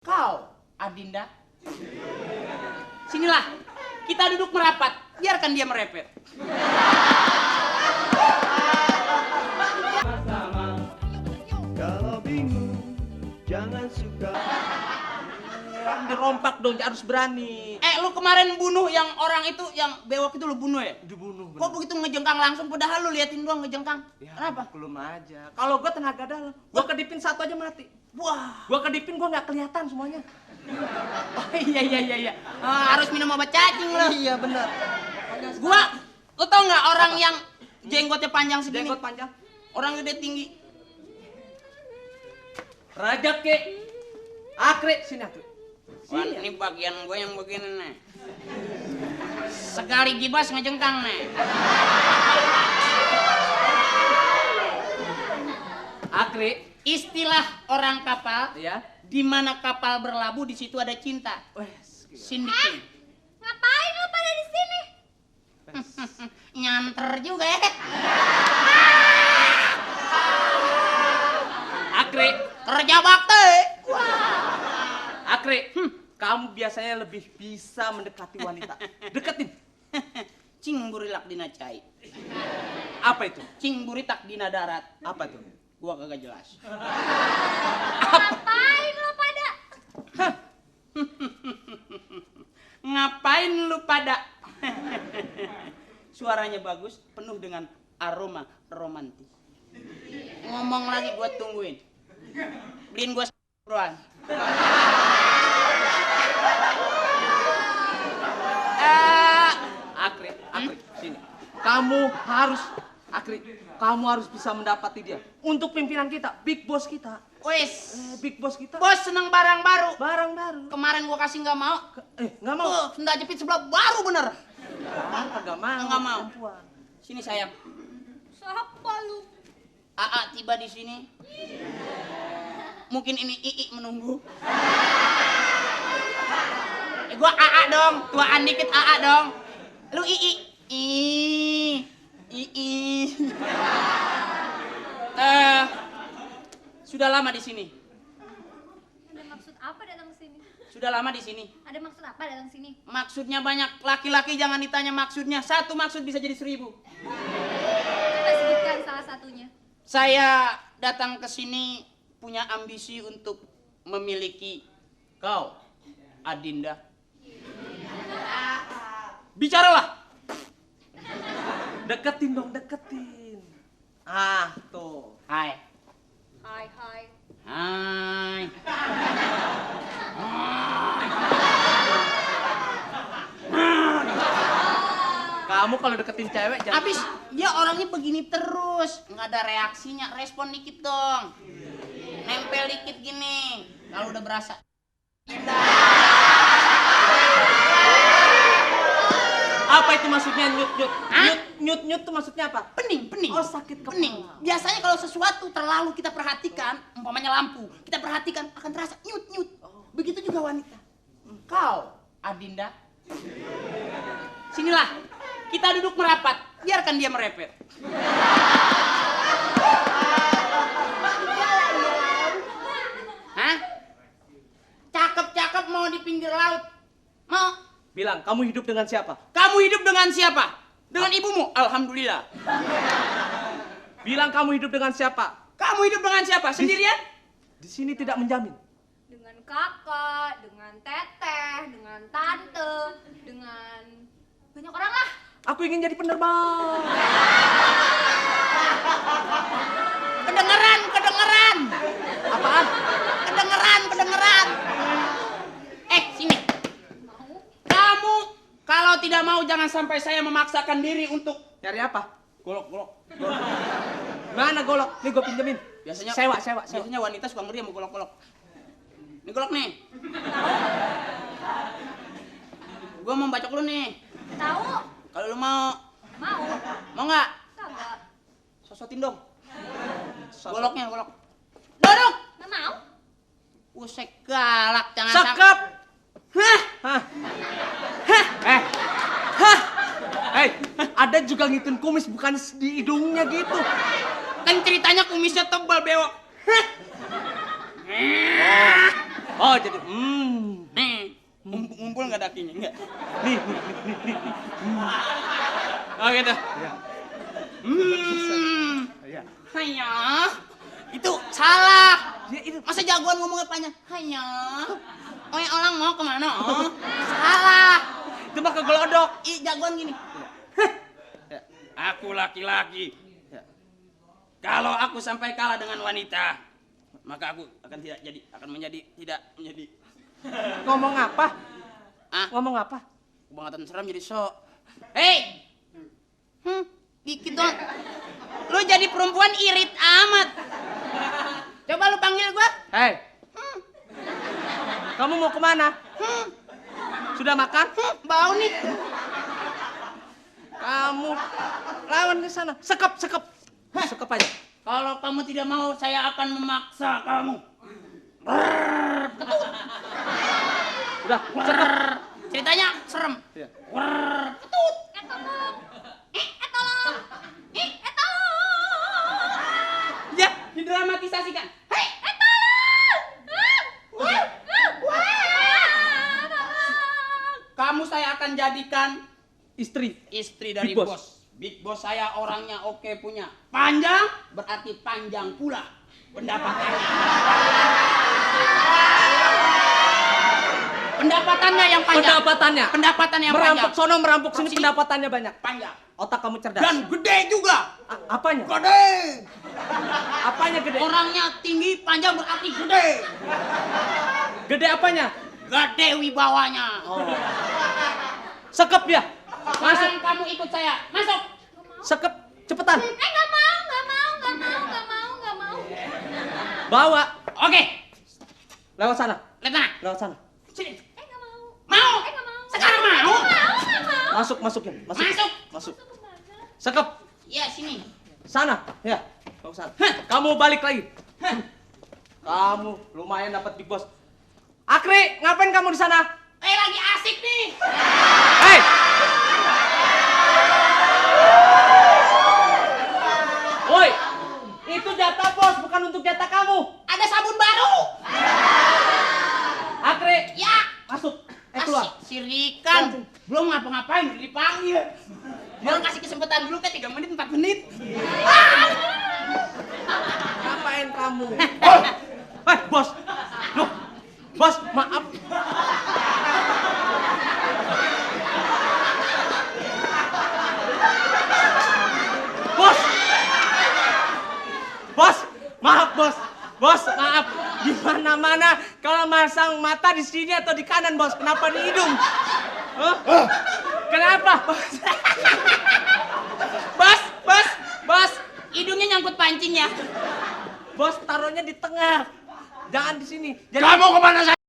Kau, Adinda. Sinilah, kita duduk merapat. Biarkan dia merepet. Kalau bingung, jangan suka. Dirompak dong, harus berani. Lu kemarin bunuh yang orang itu, yang bewok itu lu bunuh ya? Dibunuh. Kok begitu ngejengkang langsung, padahal lu liatin doang ngejengkang? Ya, Kenapa? Maklum aja. Kalau gua tenaga dalam, gua kedipin satu aja mati. Wah. Gua kedipin, gua nggak kelihatan semuanya. Oh, iya. Harus minum obat cacing lo. Iya benar. Lu tau nggak orang yang jenggotnya panjang segini? Jenggot panjang. Orang gede tinggi. Raja ke. Akre, sini Akre. Wah, ini bagian gue yang begini nih. Sekali gibas ngejengkang nih. Akre. Istilah orang kapal, Ya. di mana kapal berlabuh di situ ada cinta. Sindikin. Ngapain lu pada di sini? Nyanter juga ya. Akre. Kerja bakti. Akre. Kamu biasanya lebih bisa mendekati wanita. Deketin. Cing burilak dina cai. Apa itu? Cing buritak dina darat. Apa itu? Gua kagak jelas. Ngapain lu pada? Ngapain lu pada? Suaranya bagus, penuh dengan aroma romantis. Ngomong lagi gua tungguin. Beliin gua buruan. Akre, sini. Kamu harus bisa mendapati dia. Untuk pimpinan kita, big boss kita. Wes, Big boss kita. bos seneng barang baru. Barang baru. Kemarin gua kasih nggak mau. Nggak mau. Sendal jepit sebelah baru bener. Kagak mau. Nggak mau. Perempuan. Sini sayang. Siapa lu? Aa tiba di sini. Mungkin ini Ii menunggu. Gua Aa dong, tuaan dikit Aa dong. Lu Ii. Ii. Sudah lama di sini. Ada maksud apa datang ke sini? Sudah lama di sini. Ada maksud apa datang sini? Maksudnya banyak. Laki-laki jangan ditanya maksudnya. Satu maksud bisa jadi 1000. Coba sebutkan salah satunya. Saya datang ke sini punya ambisi untuk memiliki kau, Adinda. Bicaralah. Deketin dong, deketin. Tuh. Hai. Hai. Hai. Kamu kalau deketin cewek jangan. Abis dia orangnya begini terus, nggak ada reaksinya. Respon dikit dong. Nempel dikit gini. Kalau udah berasa. Apa itu maksudnya nyut? Hah? Nyut tuh maksudnya apa? Pening. Oh, sakit kepala. Pening. Biasanya kalau sesuatu terlalu kita perhatikan, umpamanya lampu, kita perhatikan akan terasa nyut. Begitu juga wanita. Kau, Adinda. Sinilah, kita duduk merapat. Biarkan dia merepet. Hah? Cakep mau di pinggir laut. Mau? Bilang, kamu hidup dengan siapa? Kamu hidup dengan siapa? Dengan ibumu? Alhamdulillah. Bilang kamu hidup dengan siapa? Kamu hidup dengan siapa? Sendirian? Di sini tidak menjamin. Dengan kakak, dengan teteh, dengan tante, dengan banyak orang lah. Aku ingin jadi penerbang. Kedengeran. Apaan? Kedengeran. Sini. Mau? Kamu kalau tidak mau jangan sampai saya memaksakan diri untuk Nyari apa? golok. Mana golok? Nih gue pinjemin. Biasanya Sewa. Biasanya wanita suka ngeri sama golok. Ini golok nih. Gua mau bacok lu nih. Tahu? Kalau lu mau nggak? Kagak. Sosotin dong. Golok. Duduk. Nggak mau? Usek galak jangan Sekap. Hah? Hei, ada juga ngitun kumis bukan di hidungnya gitu. Kan ceritanya kumisnya tebal bewok. Oh, Oh, jadi Ngumpul nggak dakinya? Nggak. nih. Oh gitu. Iya. Hanya. Itu salah. Ya, itu Masa jagoan ngomongnya panjang? Hanya. Oh, yang orang mau kemana? Oh, salah. itu mah kegelodok. Jagoan gini. Aku laki-laki. Kalau aku sampai kalah dengan wanita, maka aku akan tidak menjadi. Ngomong apa? Ah, Ngomong apa? kebangetan serem jadi sok. Hei, dikit doang. Lu jadi perempuan irit amat. Coba lu panggil gua. Hei. Kamu mau kemana? Sudah makan? Bau nih. Kamu lawan ke sana. Sekep. Sekep aja. Kalau kamu tidak mau, saya akan memaksa kamu. Udah, sekep. Ceritanya serem. Iya. Ketut. Tolong. Tolong. Tolong. Ya, didramatisasikan. Hei, kamu saya akan jadikan Istri. istri dari Big Boss. bos. Big Boss saya orangnya oke punya. Panjang berarti panjang pula pendapatannya. Pendapatannya yang panjang. Pendapatan yang Merampok panjang. sono, merampok sini, Sini. pendapatannya banyak. Panjang. Otak kamu cerdas. Dan gede juga. Apanya? Gede. Apanya gede? Orangnya tinggi, panjang berarti gede. Gede apanya? Gede wibawanya. Sekep dia. Masuk. Sekarang kamu ikut saya. Masuk. Sekep. Cepetan. Nggak mau. Bawa. Oke. Lewat sana. Lihat sana. Lewat sana. Sini. Nggak mau. Mau? Nggak mau. Sekarang mau? Masukin. Masuk. Sekep. Ya, sini. Sana. Ya. Kamu sana. Kamu balik lagi. Kamu lumayan dapat Big Boss. Akri, ngapain kamu di sana? Lagi asik nih. Hei! Woi, itu jatah bos, bukan untuk jatah kamu. Ada sabun baru. Akri, Ya. masuk. Keluar. Asik, sirikan. Belum ngapa-ngapain, udah dipanggil. Jangan kasih kesempatan dulu kayak 3 menit, 4 menit. Ngapain kamu? Bos. Loh, bos, maaf. Bos, maaf bos. Bos, maaf. Di mana-mana kalau masang mata di sini atau di kanan, bos. Kenapa di hidung? Hah? Kenapa? Bos, hidungnya nyangkut pancing ya. Bos, taruhnya di tengah. Jangan di sini. Jadi Kamu kemana saya?